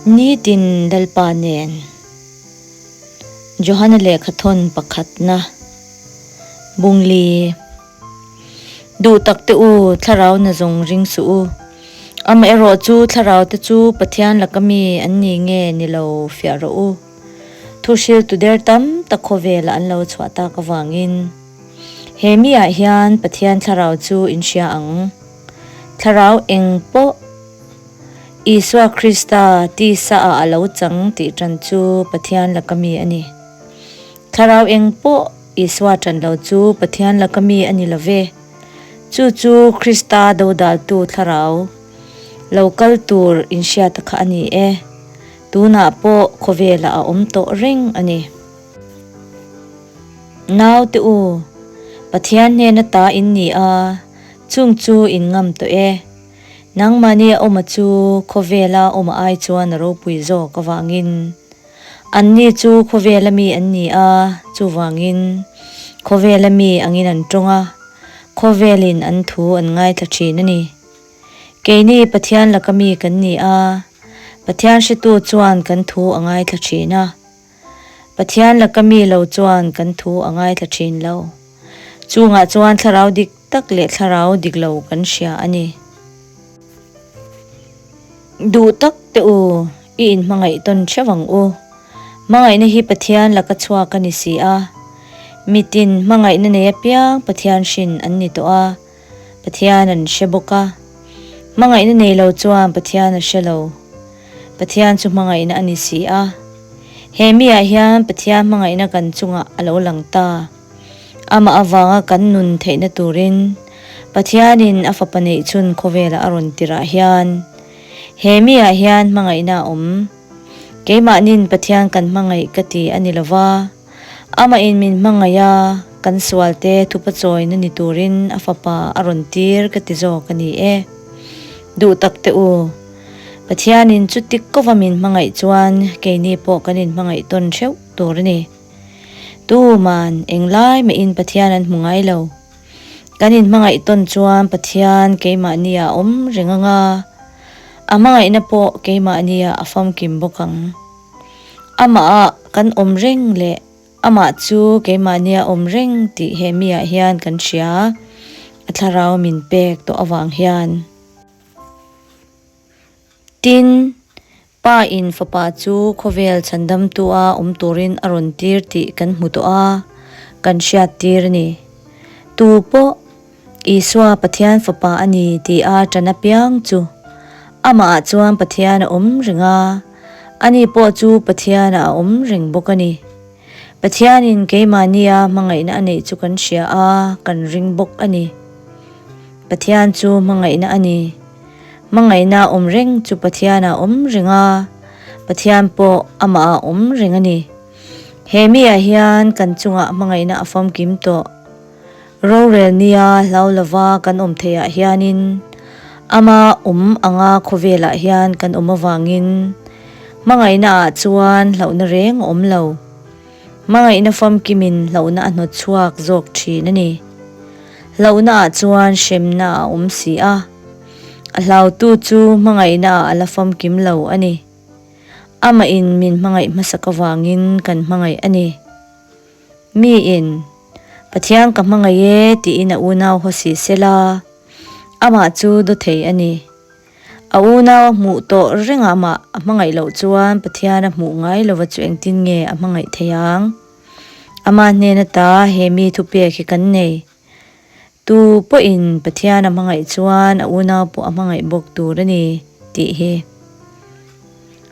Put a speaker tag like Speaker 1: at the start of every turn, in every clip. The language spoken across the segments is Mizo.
Speaker 1: Nitin Lalpa nen Johana lehkhathawn pakhatna Bungli Duh tak te u, thlarau na zawng ring suh u. Amaherawh chu thlarau te chu Pathian laka mi an ni nge ni lo fiah rawh u. Thuhriltu der tam tak khawvelah an lo chhuah tak avangin he mi ah hian Pathian thlarau chu in hria ang. Thlarau eng pawh Isua Krista tisa ah a lo chang tih tan chu Pathian laka mi a ni. Thlarau eng pawh Isua tan lo chu Pathian laka mi a ni lo ve. Chu chu Krista dodaltu thlarau lo kal tur inhriata kha a ni e. Tunah pawh khawvelah a awm tawh reng a ni. Naute u, Pathian hnena ta in ni a, chung chu in ngam tawh e. Nangmahni a awma chu khawvela awma ai chuan a ropui zawk avangin. Anni chu khawvela mi an ni a, chuvangin khawvela mi angin an tawng a, khawvelin an thu an ngaithla thin a ni. Keini Pathian laka mi kan ni a, Pathian hretu chuan kan thu a ngaithla thin a. Pathian laka mi lo chuan kan thu a ngaithla thin lo. Chungah chuan thlarau dik tak leh thlarau dik lo kan hria a ni. Duh tak te u, i inhmangaih tawn theuh ang u. Hmangaihna hi Pathian laka chhuak a ni si a. Mitin hmangaihna nei apiang Pathian hrin an ni tawh a. Pathian an hre bawk a. Hmangaihna nei lo chuan Pathian a hre lo. Pathian chu hmangaihna a ni si a. He miah hian Pathian hmangaihna kan chungah a lo lang ta. Amah avanga kan nun theihna turin Pathianin a fapa neih chhun khawvelah a rawn tirah hian he miah hian hmangaihna a awm. Keimahnin Pathian kan hmangaih ka ti a ni lova. Amahin min hmangaih a, kan sualte thupa chawina ni turin a fapa a rawn tir ka ti zawk a ni e. Duh tak teh u, Pathianin chuti kova min hmangaih chuan keini pawh kan inhmangaih tawn theuh tur a ni. Tuman englai mahin Pathian an hmu ngai lo. Kan inhmangaih tawn chuan Pathian keimahnia a awm reng ang a, a hmangaihna pawh keimahnia a famkim bawk ang. Amah ah kan awm reng leh amah chu keimahnia awm reng tih he mi ah hian kan hria, a thlarau min pek tawh avang hian. Tin, Pa in fapa chu khawvel chhandamtu a awm turin a rawn tir tih kan hmu tawh a, kan hriat tir a ni. Tu pawh Isua Pathian Fapa a ni tih a ṭan apiang chu amah ah chuan Pathian a awm reng a, ani pawh chu Pathian ah a awm reng bawk a ni. Pathianin keimahnia hmangaihna a neih chu kan hria a, kan ring bawk a ni. Pathian chu hmangaihna a ni. Hmangaihna a awm reng chu Pathian ah a awm reng a, Pathian pawh amah ah a awm reng a ni. He mi ah hian kan chungah hmangaihna a famkim tawh. Rorel nia hlau lova kan awm theih ah hianin ama awm anga khawvelah hian kan awm avangin hmangaihna ah chuan hlauhna reng a awm lo. Hmangaihna famkimin hlauhna a hnawt chhuak zawk thin a ni. Hlauhna ah chuan hremna a awm si a, a hlautu chu hmangaihna ah a la famkim lo a ni. Amahin min hmangaih hmasak avangin kan hmangaih a ni. Miin, Pathian ka hmangaih e tiin a unau haw si sela, amah chu daw thei a ni. A unau a hmuh tawh rengah amah a hmangaih loh chuan Pathian a hmuh ngai lova chu engtin nge a hmangaih thei ang? Ama hnen ata he mi thupek hi kan nei. Tu pawhin Pathian a hmangaih chuan a unau pawh a hmangaih bawk tur a ni tih hi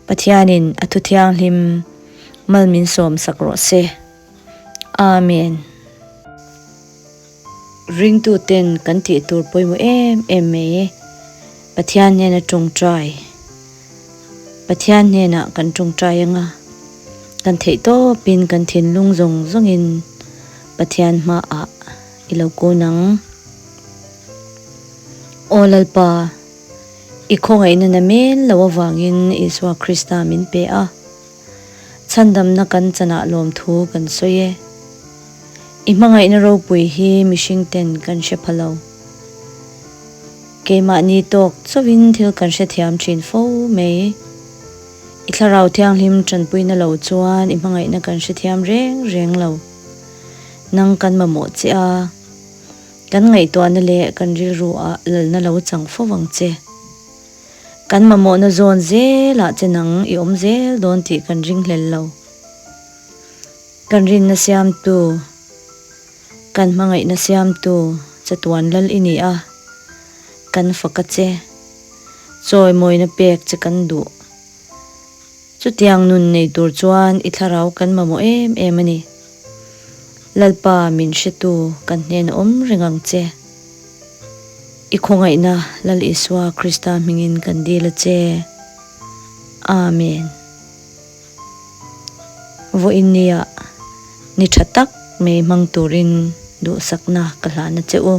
Speaker 1: Pathianin a thu thianghlim mal min sawm sak rawh se. Amen. Ringtu ten kan tih tur pawimawh em em mai Pathian hnena tawngtai Pathian hnenah kan tawngtai anga kan theih tawpin kan thinlung zawng zawngin Pathian hmaah i lo kun ang. Aw Lalpa, i khawngaihna namen lo avangin Isua Krista min pe a. Chhandamna kan chanah lawmthu kan sawi e. I hmangaihna ropui hi mihring ten kan hre pha lo. Keimahni tawk chauhin thil kan hrethiam thin fo mai. I Thlarau Thianghlim tanpuina lo chuan i hmangaihna kan hrethiam reng reng lo. Nang kan mamawh che a, kan ngaihtuahna leh kan rilru ah lalna lo chang fo vang che. Kan mamawhna zawn zelah che nang i awm zel dawn tih kan ringhlel lo. Kan rinna siamtu, kan hmangaihna siamtu chatuan lal i ni a, kan fak a che. Chawimawina pek che kan duh. Chutiang nun nei tur chuan i thlarau kan mamawh em em a ni. Lalpa min hretu kan hnen awm reng ang che. I khawngaihna Lal Isua Krista hmingin kan dil a che. Amen. Vawiin nia ni tha tak mai hmang turin duhsakna ka hlan a che u.